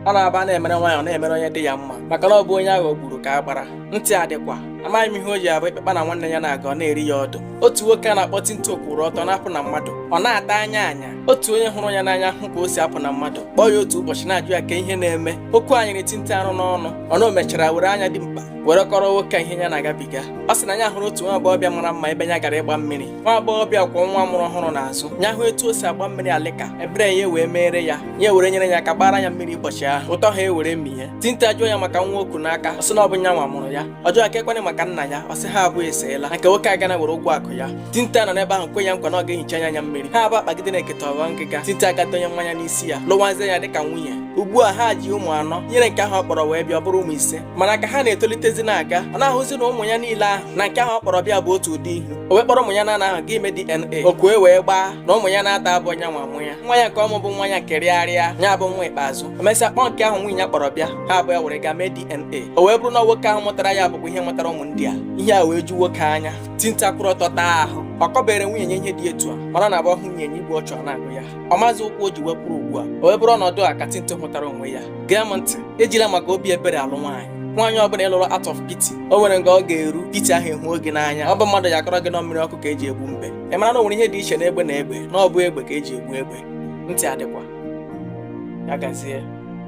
Ọ na-aba na-emere nwaanyị, ọ na-emere onye dị ya mma, maka na ọ bụ onye ahụ gburu ka a gbara ntị adịkwa. Amaghị m ihe o ji abụ ịkpekpa na nwanne ya na-aga, ọ na-eri ya ọdụ. Otu nwoke a na-akpọ Tinto kwụrụ ọtọ na-apụ na mmadụ, ọ na-ata anya anya. Otu onye hụrụ ya n'anya hụ ka o si apụ na mmadụ, kpọọ ya otu ụbọchị na-ajụ ya ka ihe na-eme. Okwu a nyere Tinto arụ n'ọnụ. Ọ na o mechara were anya dị mkpa were kọrọ nwoke a ihe ya na-agabiga. Ọ sị na ya hụrụ otu nwa agbọghọbịa mara mma ebe ya gara ịgba mmiri. Nwa agbọghọbịa kwọ nwa mụrụ ọhụrụ n'azụ ya. Hụ etu o si agba mmiri alịka, ebere ya wee mere ya, ya were nyere ya aka gbara ya mmiri ụbọchị ahụ. Ụtọ ha ewere mie. Tinto ajụọ ya maka nwa oku n'aka, ọ sị na ọ bụ nya nwa mụrụ ya. Ọ jụọ ya ka ekwenị maka nna ya, ọ sị ha abụọ eseela na nke nwoke agana were ụgwọ akụ ya. Tinto nọ n'ebe ahụ kwe ya nkwa na ọ ga-ehicha ya anya mmiri. Ha abụọ akpagide na-eketa ọghọ ngịga. Tinto agata onye mmanya n'isi ya, lụwazie ya dịka nwunye. Ugbu a ha ji ụmụ anọ, nyere nke ahụ ọ kpọrọ wee bịa, ọ bụrụ ụmụ 5. Mana ka ha na-etolitezi na-aga, ọ na-ahụzi na ụmụ ya niile ahụ na nke ahụ ọ kpọrọ bịa bụ otu ụdị ihu. O wee kpọrọ ụmụ ya na ahụ ga ime DNA. O kwue wee gbaa na ụmụ ya na-ata abụ nya nwa mụ ya. Nwa ya nke ọmụ bụ nwa ya nke rịarịa ya bụ nwa ikpeazụ. O mesịa kpọọ nke ahụ nwunye ya kpọrọ bịa, ha abụọ ya were gaa mee DNA. O wee bụrụ na nwoke ahụ mụtara ya bụkwa ihe mụtara ụmụ ndị a. Ihe a wee ju nwoke anya. Tinta kwụrụ ọtọ taa ahụ. Ọ kọbere nwunye ya ihe dị etu a, mana ọ na-abụ nwunye ya igbu ọchụ ọ na-agụ ya. Ọ maazị ụkwụ o ji wepụrụ ugbu a. O wee bụrụ ọnọdụ a ka Tinto hụtara onwe ya. Gee m ntị, ejila maka obi ebere alụ nwaanyị. Nwaanyị ọbụla ịlụrụ out of pity, o nwere nga ọ ga-eru pity ahụ ehu oge n'anya. Ọ bụ mmadụ ya akọrọ gị nọ mmiri ọkụ ka eji egbu mbe. Ị mara na o nwere ihe dị iche na egbe na egbe, na ọ bụ egbe ka eji egbu egbe. Ntị adịkwa. Ya gazie.